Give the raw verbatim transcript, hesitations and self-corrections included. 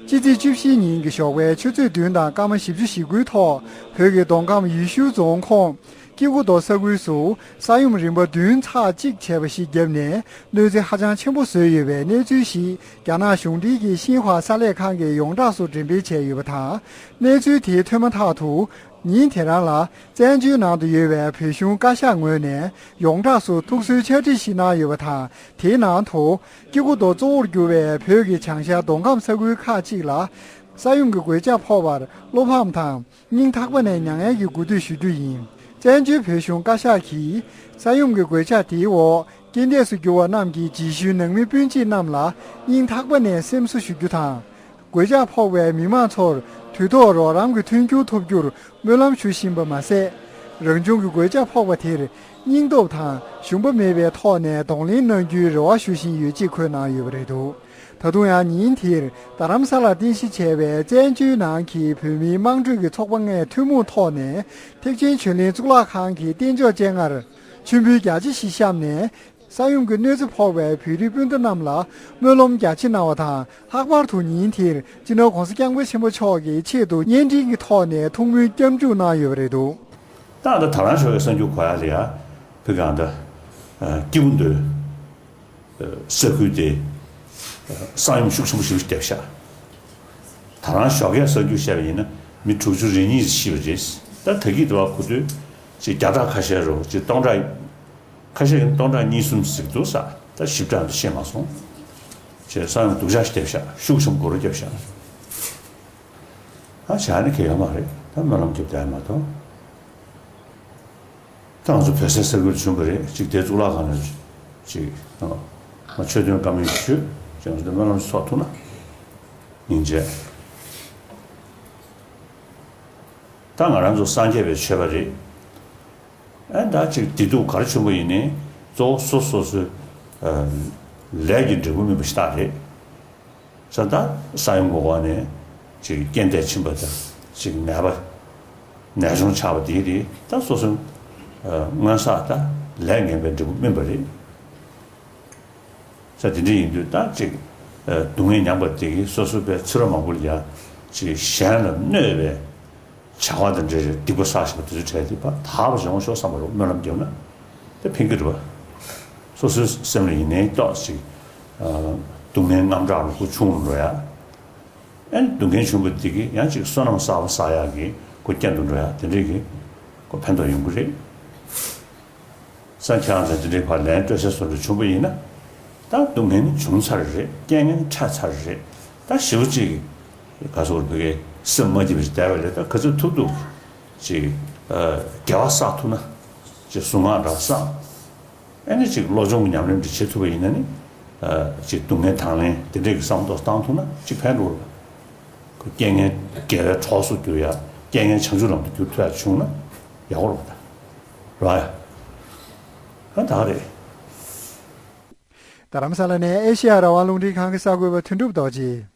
ཕྱི་ཚེས་བཅུ་བཞི་ཉིན་གྱི་ཞོགས་པའི་ཆུ་ཚོད་བདུན་དང་སྐར་མ་བཞི་བཅུ་ཞེ་དགུའི་ཐོག་བོད་ཀྱི་མདོ་ཁམས་ཡུལ་ཤུལ་རྫོང་ཁོངས་སྐྱེ་རྒུ་མདོ་ས་ཁུལ་སུ་ས་ཡོམ་རིམ་པ་བདུན་ཚེག་གཅིག་བྱས་པ་ཞིག་བརྒྱབ་ནས་གནོད་འཚེ་ཧ་ཅང་ཆེན་པོ་བཟོས་ཡོད་པའི་གནས་ཚུལ་ཞིག་རྒྱ་ནག་གཞུང་འབྲེལ་གྱི་ཤིན་ཧྭ་གསར་ལས་ཁང་གི་ཡོངས་གྲགས་སུ་འགྲེམས་སྤེལ་བྱས་ཡོད་པ་དང་། གནས་ཚུལ་དེ་ཐོན་མ་ཐག་ཏུ། ཉིན་དེ་རང་ལ་བཙན་བྱོལ་ནང་དུ་ཡོད་པའི་བོད་གཞུང་བཀའ་ཤག་ངོས་ནས་ཡོངས་གྲགས་སུ་ཐུགས་གསོའི་ཕྱག་བྲིས་ཤིག་གནང་ཡོད་པ་དང་། དེའི་ནང་དུ་སྐྱེ་རྒུ་མདོ་གཙོ་བོར་གྱུར་བའི་བོད་ཀྱི་བྱང་ཤར་མདོ་ཁམས་ས་ཁུལ་ཁག་ཅིག་ལ་ས་ཡོམ་གྱི་གོད་ཆག་ཕོག་པར་བློ་ཕམ་དང་སྙིང་ཐག་པ་ནས་མྱ་ངན་གྱི་གུས་འདུད་ཞུ་རྒྱུ་ཡིན། བཙན་བྱོལ་བོད་གཞུང་བཀའ་ཤག་གིས་ས་ཡོམ་གྱི་གོད་ཆག་དེའི་འོག་རྐྱེན་འདས་སུ་གྱུར་བ་རྣམས་ཀྱི་རྗེས་ཤུལ་ནང་མི་སྤུན་མཆེད་རྣམས་ལ་སྙིང་ཐག་པ་ནས་སེམས་གསོ་ཞུ་རྒྱུ་དང་། གོད་ཆག་ཕོག་པའི་མི་མང་ཚོར་དུས་ཐོག་རོགས་རམ་གྱི་མཐུན་འགྱུར་ཐོབ་རྒྱུར་སྨོན་ལམ་ཞུ་བཞིན་པ་མ་ཟད། རང་བྱུང་གི་གོད་ཆག་ཕོག་པ་དེར་སྙིང་སྟོབས་དང་ཞུམ་པ་མེད་པའི་ཐོག་ནས་གདོང་ལེན་གནང་རྒྱུའི་རེ་བ་ཞུ་བཞིན་ཡོད་ཅེས་འཁོད་གནང་ཡོད་པ་རེད་འདུག་ད་དུང་ཡང་ཉིན་དེར་རྡ་རམ་ས་ལར་རྟེན་གཞི་བྱས་པའི་བཙན་བྱོལ་ནང་གི་བོད་མིའི་དམངས་ཁྲོད་ཀྱི་ཚོགས་པ་ལྔས་ཐུན་མོང་ཐོག་ནས་ཐེག་ཆེན་ཆོས་གླིང་གཙུག་ལག་ཁང་གི་རྟེན་མཆོག་སྤྱན་སྔར་མཆོད་འབུལ་རྒྱ་ཆེ་ཞིག་བཤམས་ནས། ས་ཡོམ་གྱི་གནོད་འཚེ་ཕོག་པའི་བོད་རིགས་སྤུན་ཟླ་རྣམས་ལ་སྨོན་ལམ་རྒྱ་ཆེ་གནང་བ་དང་། ལྷག་པར་དུ་ཉིན་དེར་སྤྱི་ནོར་༧གོང་ས་༧སྐྱབས་མགོན་ཆེན་པོ་མཆོག་གི་ཆེད་དུ་བརྙན་འཕྲིན་གྱི་ཐོག་ནས་ཐུགས་སྨོན་སྐྱབས་འཇུག་གནང་ཡོད་པ་རེད་འདུག་ད་ལྟ་ད་རང་ཞོགས་ཀྱི་གསར་འགྱུར་གོ་ཡ་ལ་ཡ་བོད་གང་ད་སྐྱིད་པོ་འདོད་ས་ཁུལ་དེ་ས་ཡོམ་ཤུགས་ཆེན་པོ་ཞིག་བརྒྱབ་ཤག་ད་རང་ཞོགས་ཀའི་གསར་འགྱུར་བཤད་པ་ཡིན་ན་མི་དྲུག་ཅུ་རེ་གཉིས་ཤི་བ་རེད། ད་ད་གི་དུ་བ་གོ་དུས་ཅིག་བརྒྱ་ཕྲག་ཁ་ཤས་རུ་ཅིག་སྟོང་ཕྲག་ཁ་ཤས་ཀྱིས་སྟོང་ཕྲག་གཉིས་གསུམ་ཟེར་འདུག་ས། ད་ཞིབ་ཕྲ་འདི་ཤེས་མ་སོང་། ཅེས་ས་ཡོམ་སྡུག་ཅག་ཞིག་བརྒྱབ་ཤག་ཤུགས་ཆེན་པོ་སྒོ་རུ་བརྒྱབ་ཤག་ཨ་བྱས་ནི་གལ་ཡོད་མ་རེད། ད་སྨོན་ལམ་རྒྱབ་བསྡད་མ་གཏོགས། ད་ང་ཚོ་བོད་སའི་ས་ཁུལ་བྱུང་བ་རེད། ཅིག་དེ་གཙུག་ལག་ཁང་ནས་ཅིག་ང་མཆོད་རྟེན་བཀའ་མོལ་ཞུས། ཅེས་ང་ཚོ་སྨོན་ལམ་ཞིག་ཚོགས་ཐུབ་ན་སྙིང་རྗེ། ད་ང་རང་ཚོ་སངས་རྒྱས་པའི་ཆོས་པ་རེད། ཨ་ད་ཅིག་བདེ་སྡུག་ག་རེ་བྱུང་བ་ཡིན་ནའི་གཙོ་བོ་སོ་སོ་སོའི་ཨ་ལས་ཀྱི་འབྲས་བུ་སྨིན་པ་ཞིག་ད་རེད། ས་ད་ས་ཡོམ་གྱི་འོག་ནས་ཅིག་རྐྱེན་འདས་ཕྱིན་པ་དང་ཅིག་ནད་པ་ནད་གཞུང་ཆགས་པ་དེ་རེད། ད་སོ་སོའི་ཨ་སྔོན་བསགས་ད་ལས་ངན་པའི་འབྲས་བུ་སྨིན་པ་རེད། ས་དེ་འདྲ་ཡིན་དུས་ད་ཅིག་ཨ་སྡུག་བསྔལ་མྱངས་པ་དེ་གིས་སོ་སོ་པའི་ཚེ་རབས་མང་པོ་ལ་ཡ་ཅིག་གཞན་ལ་གནོད་པའི་བྱ་བ་དང་འབྲེལ་བའི་སྡིག་པ་བསགས་བཞག་པ་དེ་ཚོའི་གྲས་དེ་ཕར་དག་པ་བྱུང་ཤོག་བསམ་པ་རུ་སྨོན་ལམ་བརྒྱབ་ན་དེ་ཕན་གྱི་རེད་པ། སོ་སོའི་སེམས་ལ་ཡིན་ནའི་ཏོག་ཅིག་ཨ་སྡུག་བསྔལ་རྔམ་སྐྲག་ལ་ཁུ་ཆུང་རུ་འགྲོ་ཡ། ཨ་ནི་སྡུག་བསྔལ་བྱུང་བ་དེ་གིས་ཡང་ཅིག་བསོད་ནམས་གསར་པ་བསགས་ཡག་གི་ཁུ་རྐྱེན་དུ་འགྲོ་ཡ་དེ་འདྲས་ཀྱི་ཁུ་ཕན་ཐོགས་ཡོང་གི་རེད། ས་ཁྱེད་རང་ཚོ་འདི་འདྲའི་བར་ལན་སྤྲོད་སའི་བཟོ་འདྲ་བྱུང་པ་ཡིན་ན། ད་སྡུག་བསྔལ་ནི་བྱུང་ཚར་རེད། རྐྱེན་ངན་འཕྲད་ཚར་རེད། ད་ཞེ་པོ་ཅིག་ག་སོགས་བོད་སྐད་སེམས་མ་སྐྱིད་པ་ཞིག་བསྡད་པ་རེད། ད་ག་ཚོད་ཐུབ་ཐུབ་ཅིག་དགེ་བ་བསགས་ཐུབ་ན་ཅིག་གཟུངས་སྔགས་འདྲ་བསགས། ཨ་ནི་ཅིག་བློ་སྦྱོང་གི་ཉམས་ལེན་འདྲ་བྱེད་ཐུབ་པ་ཡིན་ན་ནི་ཅིག་སྡུག་བསྔལ་དང་ལེན་དེ་འདྲས་ཀྱི་བསམ་ཐོག་བཏང་ཐུབ་ན་ཅིག་ཕན་འགྲོ་རེད། རྐྱེན་ངན་དགེ་བའི་གྲོགས་སུ་འགྱུར་ཡ། རྐྱེན་ངན་བྱང་ཆུབ་ལམ་དུ་བསྒྱུར་ཐུབ་ཡ་བྱུང་ན་ཡག་པོ་རེད་པ། རེད་པ། ཨ་ད་རེད། རྡ་རམ་ས་ལ་ནས་ཨེ་ཤེ་ཡ་རང་དབང་རླུང་འཕྲིན་ཁང་གི་གསར་འགོད་པ་དོན་གྲུབ་རྡོ་རྗེ།